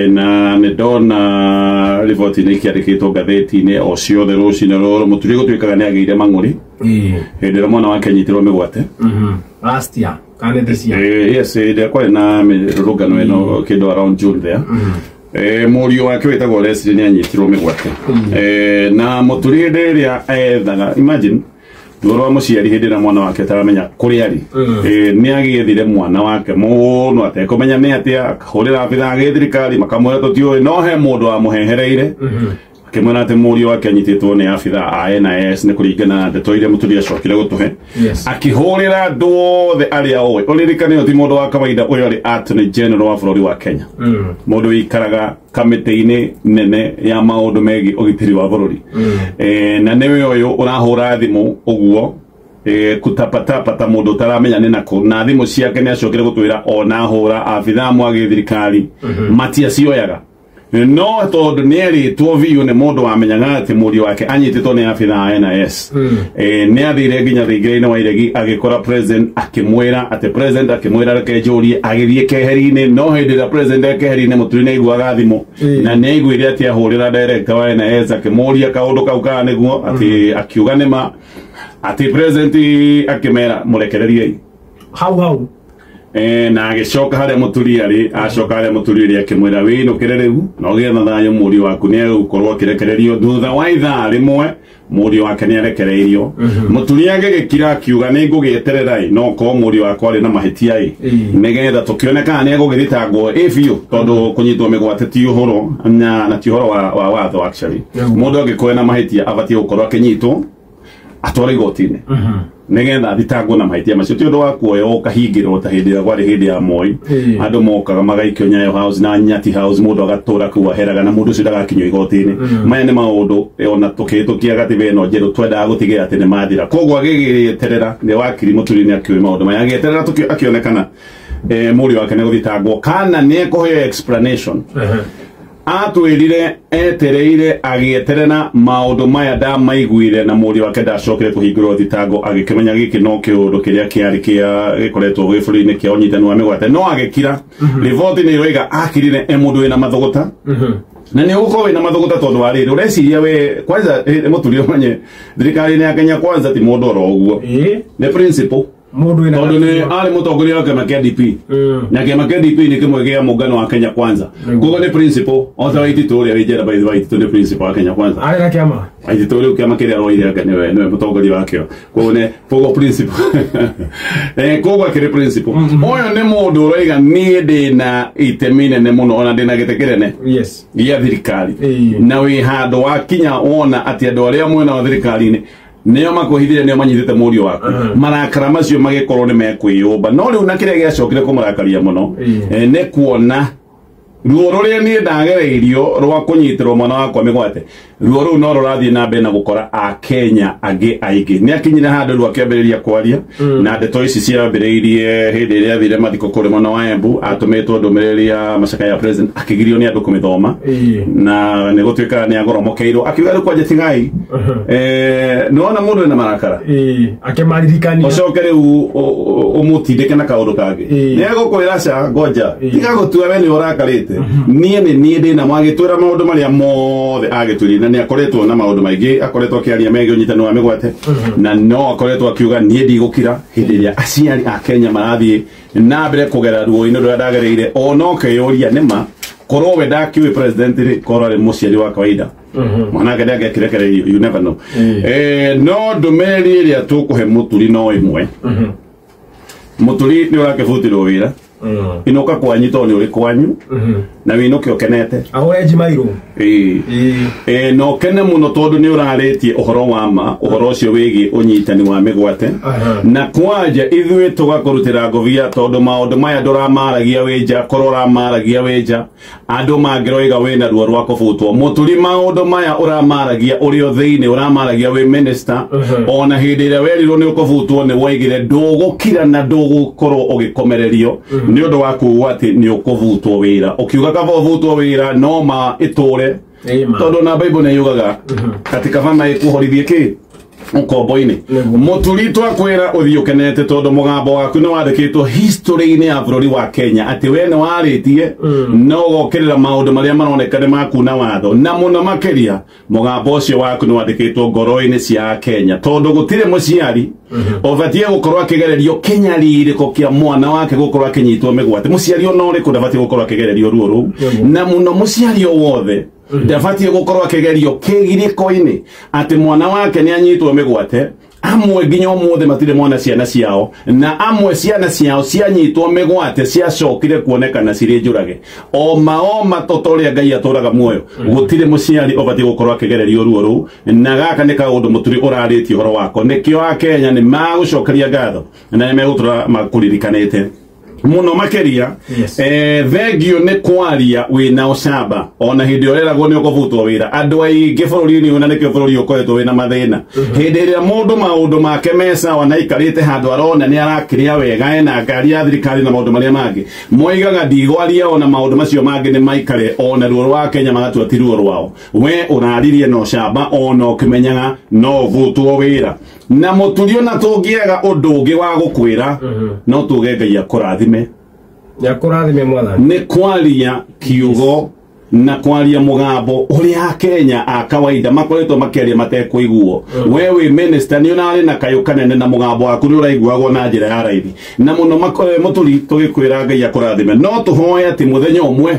Na nĩ ndona riboti-inĩ ikĩandĩkĩtwo ngathĩti-inĩ o ciothe rũcinĩ rũrũ Mũturi gũtuĩkaga nĩ agĩire mang'ũrĩ hĩndĩ ĩrĩa mwana wake anyitirwo mĩgwate. Last year kana this year? Yes, hĩndĩ ĩrĩa kwarĩ na mĩrũrũngano ĩno kĩndũ around June there. Mũriũ wake wĩtagwo Leslie nĩ anyitirwo mĩgwate. Na Mũturi hĩndĩ ĩrĩa ethaga, imagine ruo rwa mũciari hĩndĩ ĩrĩa mwana wake ataramenya kũrĩa arĩ. Nĩ agĩethire mwana wake mũno atekũmenya nĩ atĩa, akahũrĩra abithaa gĩ thirikari makamwĩra tũtiũĩ, no he mũndũ wamũhehereire akĩmwĩra atĩ mũriũ wake anyitĩtwo nĩ abithaa a NIS, nĩ kũringana na ndeto iria Mũturi acokire gũtũhe. Akĩhũrĩra andũ othe arĩa oĩ. Ũririkane ũyũ ti mũndũ wa kawaida, ũyũ arĩ Attorney General wa bũrũri wa Kenya, mũndũ wĩikaraga kamĩtĩ-inĩ nene ya maũndũ megiĩ ũgitĩri wa bũrũri. Na nĩwe ũyũ ũrahũra thimũ ũguo kutapatapa ta mũndũ ũtaramenya nĩ nakũ, na thimũ ciake nĩ acokire gũtwĩra ona hũra abithaa amwe a gĩthirikari matiacioyaga, no tondũ nĩ erĩtwo biũ nĩ mũndũ wamenyaga atĩ mũriũ wake anyitĩtwo nĩ abithaa a NIS, nĩ athire nginya thingira-inĩ wa iregi agĩkora president, akĩmwĩra atĩ president akĩmwĩra reke njũrie, agĩthiĩ keheri-inĩ. No hĩndĩ ĩrĩa president e keheri-inĩ, Mũturi nĩ aiguaga thimũ na nĩ aiguire atĩ ahũrĩra director wa NIS akĩmũria kaũndũ kau kana nĩguo, atĩ akiuga nĩma, atĩ president akĩmera mũrekereriei hau hau. Na agĩcoka harĩa Mũturi arĩ, acoka harĩa Mũturi arĩ akĩmwĩra wĩinũkĩre rĩu na ũgĩe na thayũ, mũriũ waku nĩ egũkorwo akĩrekererio. Thutha wa ithaa rĩmwe mũriũ wake nĩ arekereirio. Mũturi agĩgĩkira akiuga nĩ ngũgĩeterera ĩ, no korwo mũriũ wakwa arĩ na mahĩtia ĩ, nĩgetha tũkĩone kana nĩ egũgĩthitangwo ĩ biũ, tondũ kũnyitwo mĩgwate ti ũhoro na ti ũhoro wa watho actually. Mũndũ angĩkorwo na mahĩtia abatiĩ gũkorwo akĩnyitwo atware igoti-inĩ nĩgetha athitangwo na mahĩtia macio, ti ũndũ wa kuoywo ũkahingĩrwo ta hĩndĩ ĩrĩa kwarĩ hĩndĩ ya Moi. Andũ mokaga magaikio Nyayo House na Nyati House, mũndũ agatũra kũu aheraga na mũndũ ũcio ndagakinyio igoti-inĩ. Maya nĩ maũndũ ona tũkĩhĩtũkia gatiba ĩno njerũ twendaga gũtigĩrĩra atĩ nĩ mathira. Koguo agĩgĩeterera nĩ wakiri Mũturi nĩ akĩũĩ maũndũ maya, agĩeterera akĩonekana mũriũ wake nĩ gũthitangwo kana nĩ ekũheo explanation. Atwĩrire etereire agĩeterera maũndũ maya ndamaiguire na mũriũ wake ndacokire kũhingũrwo thitango, agĩkĩmenya gĩkĩ no kĩũndũ kĩrĩa kĩarĩ kĩa gĩkoretwo gwĩ bũrũri-inĩ kĩa ũnyitani wa mĩgwate, no agĩkira. Riboti nĩ ĩroiga akirire e mũndũ wĩna mathũgũta, na nĩ ũgũkorwo wĩna mathũgũta tondũ wa rĩrĩ ũreciria we kwanza Mũturi ũmenye thirikari-inĩ ya Kenya Kwanza ti mũndũ oro ũguo, nĩ principle. Mũndũ wĩna tondũ nĩ arĩ mũtongoria wa kĩama kĩa DP, na kĩama kĩa DP nĩ kĩmwe gĩa mũngano wa Kenya Kwanza. Koguo nĩ principle o ta Waititũ ũrĩa wĩ njera. By the way, Waititũ nĩ principle wa Kenya Kwanza. Arĩ na kĩama. Waititũ rĩu kĩama kĩrĩa aroire anga nĩwe mũtongoria wakĩo, koguo nĩ koguo principle koguo akĩrĩ principle. Ũyũ nĩ mũndũ ũroiga niĩ ndĩna itemi nene mũno, ona ndĩna gĩtĩ kĩnene gĩa thirikari, na wĩ handũ wakinya wona atĩ andũ arĩa mwena wa thirikari-inĩ nĩo makwĩhithire, nĩo manyitĩte mũriũ waku, marakara macio magĩkorwo nĩ mekwĩyũmba. No rĩu na kĩrĩa gĩacokire kũmũrakaria mũno nĩ kuona ruo rũrĩa niĩ ndagereirio rwa kũnyitĩrwo mwana wakwa mĩgwate, ruo rũu no rũrathiĩ na mbere na gũkora akenya angĩ aingĩ. Nĩ akinyire handũ rĩu akĩambĩrĩria kwaria, na ndeto ici ciambĩrĩirie hĩndĩ ĩrĩa athire mathiko kũrĩ mwena wa Embu, atũmĩtwo ndũmĩrĩri ya macakaya ya president, akĩgirio nĩ andũ kũmĩthoma, na nĩ gũtuĩka nĩ agoromokeirwo, akiuga rĩu kwanja tigai. Nĩwona mũndũ wĩna marakara Akĩmaririkania. Ũcoke rĩu ũmũtindĩke na kaũndũ kangĩ, nĩ egũkwĩra ca ngoja, tiga gũtua we nĩ ũrakarĩte, niĩ nĩ niĩ ndĩna mwagĩtwĩra maũndũ marĩa mothe agĩtwĩrire, na nĩ akoretwo na maũndũ maingĩ akoretwo akĩaria megiĩ ũnyitani wa mĩgwate, na no akoretwo akiuga niĩ ndigũkira hĩndĩ ĩrĩa aciari a Kenya marathiĩ na mbere kũgera ruo-inĩ rũrĩa ndagereire. Ona ũkeyũria nĩma korwo we ndakĩũĩ president rĩ, korwo arĩ mũciari wa kawaida mwanake ndangĩakĩrekereirio, you never know. No ndũmĩrĩri ĩrĩa tũkũhe Mũturi no ĩmwe. Mũturi nĩ ũrakĩbutirwo wĩra, inũka kwanyu tondũ nĩ ũrĩ kwanyu, na wĩinũke ũkenete. Ahũre njimairũ. Ĩĩ. Na ũkene mũno tondũ nĩ ũrarĩtie ũhoro wa ma, ũhoro ũcio wĩgiĩ ũnyitani wa mĩgwate. Na kwanja ithuĩ tũgakũrutĩra ngobia tondũ maũndũ maya ndũramaragia wĩ nja. Korwo ũramaragia wĩ nja, andũ mangĩroiga wĩna ruo rwa kũbutwo. Mũturi, maũndũ maya ũramaragia ũrĩ o thĩinĩ, ũramaragia wĩ minister, ona hĩndĩ ĩrĩa werirwo nĩ ũkũbutwo nĩ woigire ndũgũkira na ndũgũkorwo ũgĩkomererio nĩ ũndũ wa kuga atĩ nĩ ũkũbutwo wĩra, ũkiuga kaba ũbutwo wĩra no ma ĩtũre, Ĩĩ ma. tondũ na Bible nĩ yugaga atĩ kaba ma ĩkuhorithie kĩ. Ũkombo-inĩ. Nĩguo. Mũturi twakwĩra ũthiĩ ũkenete tondũ mũgambo waku nĩ wandĩkĩtwo history-inĩ ya bũrũri wa Kenya atĩ we nĩ warĩtie no ũgokĩrĩra maũndũ marĩa maroneka nĩ makuna watho, na mũno makĩria mũgambo ũcio waku nĩ wandĩkĩtwo ngoro-inĩ cia Kenya, tondũ gũtirĩ mũciari ũbatiĩ gũkorwo akĩgererio kĩnyarirĩko kĩa mwana wake gũkorwo akĩnyitwo mĩgwate. Mũciari ona ũrĩkũ ndabatiĩ gũkorwo akĩgererio ruo rũu, na mũno mũciari o wothe ndabatiĩ gũkorwo akĩgerio kĩgirĩko-inĩ atĩ mwana wake nĩ anyitwo mĩgwate. Amwe nginya ũmũthĩ matirĩ mona ciana ciao, na amwe ciana ciao cianyitwo mĩgwate ciacokire kuonekana cirĩ njũrage. Oma oma tota ũrĩa Ngai atũraga muoyo, gũtirĩ mũciari ũbatiĩ gũkorwo akĩgererio ruo rũu, na gaka nĩ kaũndũ Mũturi ũrarĩtie ũhoro wako. Nĩkĩo Akenya nĩ magũcokeria ngatho na nĩ megũtũra makũririkanĩte mũno makĩria. Yes. Thengio nĩ kwaria wĩna ũcamba ona hĩndĩ ũreragwo nĩ ũkũbutwo wĩra. Andũ aingĩ bũrũri-inĩ ũyũ, na nĩkĩo bũrũri ũkoretwo wĩna mathĩna, hĩndĩ ĩrĩa mũndũ maũndũ make me sawa na aikarĩte handũ arona nĩ arakĩrĩa wega, ena ngari ya thirikari na maũndũ marĩa mangĩ, moigaga ndigwaria ona maũndũ macio mangĩ nĩ maikare, ona ruo rwa Kenya magatua ti ruo rwao. We ũraririe na ũcamba ona ũkĩmenyaga no ũbutwo wĩra. Na Mũturi, ona tũngĩaga ũndũ ũngĩ wa gũkwĩra, no tuge Ngai akũrathime. Nĩakũrathime mwathani. Nĩ kwaria kiugo na kwaria mũgambo ũrĩa Akenya a kawaida makoretwo makĩaria matekũiguo. We wĩ minister nĩ ũrarĩ na kayũ kanene na mũgambo waku nĩ ũraiguagwo na njĩra ya raithi na mũno. Mũturi, tũgĩkwĩra Ngai akũrathime, no tũhoe atĩ mũthenya ũmwe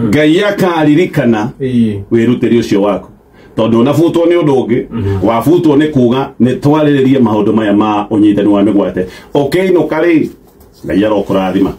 Ngai akaririkana wĩrutĩri ũcio waku, tondũ unabutwo nĩ ũndũ ũngĩ, wabutwo nĩ kuga nĩ twarĩrĩrie maũndũ maya ma ũnyitani wa mĩgwate. Ũkĩinũka rĩ, Ngai arokũrathima.